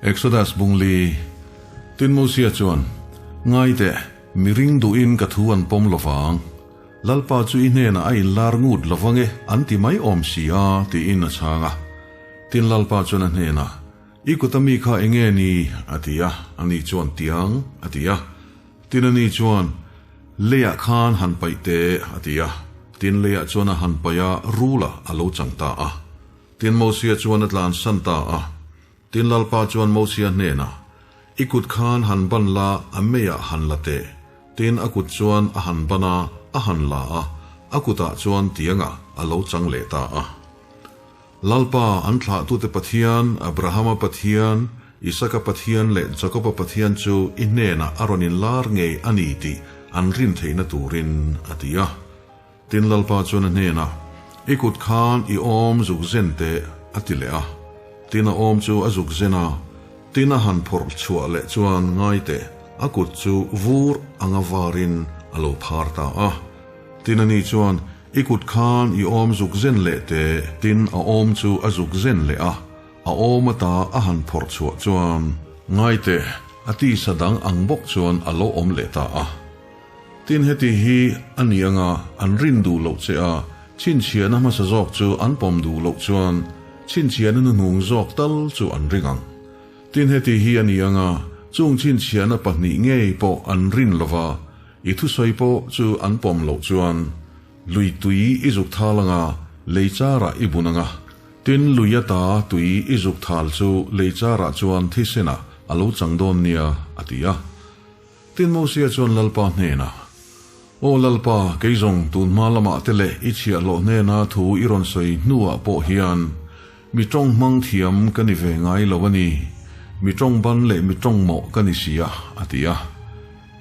Exodus bung li, Tin Mosia chuan, Ngai teh, mi ring duhin ka thu an pawm lo vang. Lalpa chu i hnenah a inlar ngut lo vang e, an ti mai awm si a, tiin a chhang a. Tin Lalpa chuan a hnenah, I kuta mi kha eng nge ni? a ti a, ani chuan, Tiang, a ti a. Tin ani chuan, Leiah khan han paih teh, a ti a. Tin leiah chuan a han paih a, rula a lo chang ta a. Tin Mosia chuan a tlansan ta a. Tin Lalpa chuan Mosia hnenah, I kut khan han ban la, a meiah han la teh. Tin a kut chuan a han ban a, a han la a, a kutah chuan tiangah a lo chang leh ta a. Lalpa, an thlahtute Pathian, Abrahama Pathian, Isaka Pathian leh Jakoba Pathian chu i hnenah a rawn inlar ngei a ni tih an rin theihna turin, a ti a. Tin Lalpa chuan a hnenah, I kut khan i awm zuk zen teh, a ti leh a. Tin a awm chu a zuk zen a, tin a han phawrh chhuah leh chuan ngai teh, a kut chu vur anga varin a lo phar ta a. Tin ani chuan, I kut khan i awm zuk zen leh teh, tin a awm chu a zuk zen leh a, a awm ata a han phawrh chhuah chuan ngai teh, a tisa dang ang bawk chuan a lo awm leh ta a. Tin heti hi a ni anga an rin duh loh che a, chhinchhiahna hmasa zawk chu an pawm duh loh chuan chhinchhiahna hnuhnung zawk tal chu an ring ang. Tin heti hi a ni anga chung chhinchhiahna pahnih ngei pawh an rin lova, i thusawi pawh chu an pawm loh chuan lui tui i zuk thal anga lei charah i bun anga, tin lui ata tui i zuk thal chu lei charah chuan thisenah a lo chang dawn nia, a ti a. Tin Mosia chuan Lalpa hnenah, Aw Lalpa, kei zawng tun hma lamah te leh i chhiahhlawh hnena thu i rawn sawi hnuah pawh hian mi tawng hmang thiam ka ni ve ngai lo a ni, mi tawng ban leh mi tawng mawh ka ni si a, a ti a.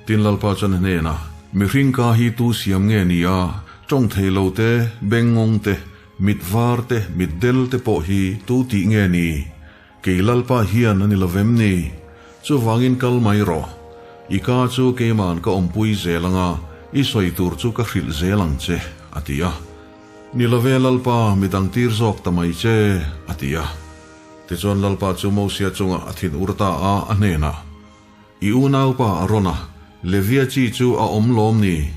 Tin Lalpa chuan a hnenah, Mihring ka hi tu siam nge ni a, tawng thei lo te, bengngawng te, mit var te, mit del te pawh hi tu tih nge ni? Kei Lalpa hian a ni lovem ni? Chuvangin kal mai rawh. I ka chu keima'n ka awmpui zel anga, i sawi tur chu ka hrilh zel ang che, a ti a. Ni love Lalpa, mi dang tir zawk ta mai che, a ti a. Tichuan Lalpa chu Mosia chungah a thin ur ta a, a hnenah, I unaupa Arona, Levia chi chu a awm lawm ni?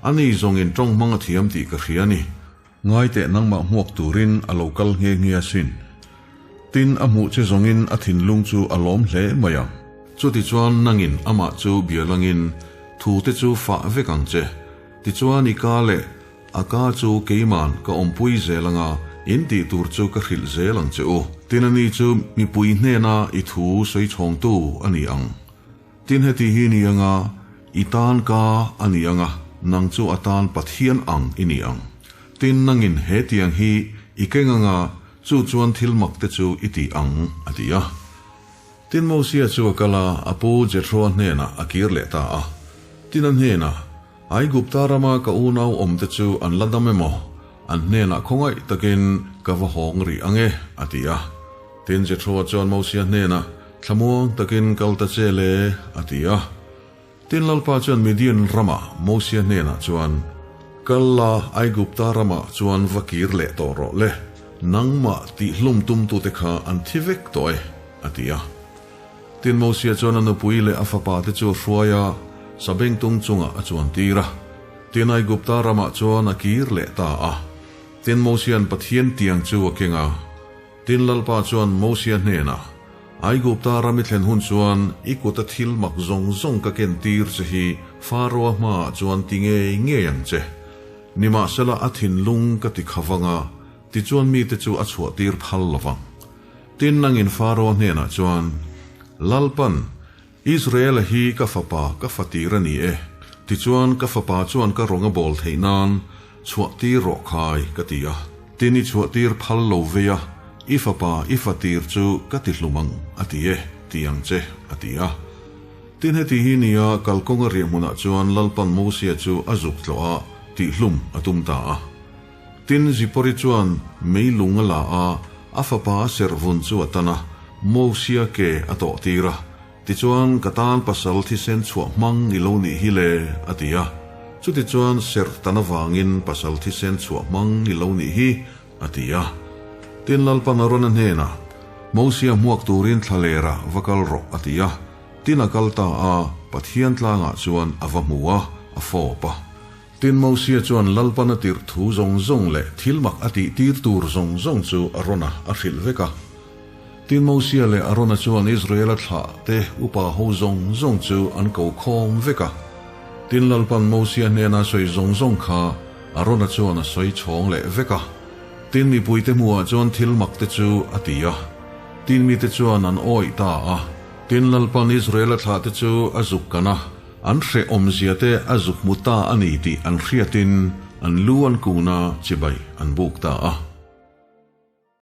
Ani zawngin tawng hmang a thiam tih ka hria a ni. Ngaiteh nangmah hmuak turin a lo kal nghe nghe asin. Tin, a hmuh che zawngin a thinlung chu a lawm hle mai ang. Chutichuan nangin amah chu bia langin thute chu fah vek ang che. Tichuan i ka leh a ka chu keiman ka awmpui zel anga in tih tur chu ka hrilh zel ang che u. Tin ani chu mipui hnena i thu sawi chhawngtu a ni ang. Tin heti hi ni anga, i tan ka a ni anga, nang chu a tan Pathian ang i ni ang. Tin nangin he tiang hi i keng anga, chu chuan thil mak te chu i ti ang, a ti a. Tin Mosia chu a kal a, a pu Jethroa hnenah a kir leh ta a. Tin a hnenah, Aigupta rama ka unau awmte chu an la dam emaw? An hnenah khawngaih takin ka va hawng rih ang e, a ti a. Tin Jethroa chuan Mosia hnenah, Thlamuang takin kal ta che le, a ti a. Tin Lalpa chuan Midian ramah Mosia hnenah chuan, Kal la, Aigupta ramah chuan va kir leh tawh rawh le, nangmah tihhlum tumtute kha an thi vek tawh e, a ti a. Tin Mosia chuan a nupui leh a fapate chu a hruai a, sabengtung chungah a chuantir a. Tin Aigupta ramah chuan a kir leh ta a. Tin Mosia'n Pathian tiang chu a keng a. Tin Lalpa chuan Mosia hnenah, Aigupta ram i thlen hun chuan i kuta thil mak zawng zawng ka ken tir che hi Faroa hmaah chuan ti ngei ngei ang che. Nimahsela a thinlung ka ti kha vang a, tichuan mite chu a chhuah tir phal lo vang. Tin nangin Faroa hnenah chuan, Lalpan, Israela hi ka fapa ka fatir a ni e, tichuan ka fapa chuan ka rawnga bawl theih nan chhuahtir rawh khai ka ti a. Tin i chhuahtir phal lo vei a, i fapa i fatir chu ka ti hlum ang a ti e, ti ang che, a ti a. Tin heti hi nia kalkawnga riah hmunah chuan Lalpan Mosia chu a zuk tlawh a, tihhlum a tum ta a. Tin Zipori chuan meilung a la a, a fapa a serhvun chu a tan a, Mosia ke a tawh tir a. Tichuan, Ka tan pasal thisen chhuah hmang i lo nih hi le, a ti a. Chutichuan serh tan avangin pasal thisen chhuah hmang i lo nih hi, a ti a. Tin Lalpan Arona hnenah, Mosia hmuak turin thlalerah va kal rawh, a ti a. Tin a kal ta a, Pathian tlangah chuan a va hmu a, a fawp a. Tin Mosia chuan Lalpan a tirh thu zawng zawng leh thil mak a tih tir tur zawng zawng chu Arona a hrilh vek a. Tin Mosia leh Arona chuan Israela thlah te upa ho zawng zawng chu an ko khawm vek a. Tin Lalpan Mosia hnena sawi zawng zawng kha Arona chuan a sawi chhawng leh vek a. Tin mipuite hmuhah chuan thil mak te chu a ti a. Tin mite chuan an awih ta a. Tin Lalpan Israela thlah te chu a zuk kan a. An hrehawmzia te a zuk hmu ta a ni tih an hriatin an lu an kuna chibai an buk ta a.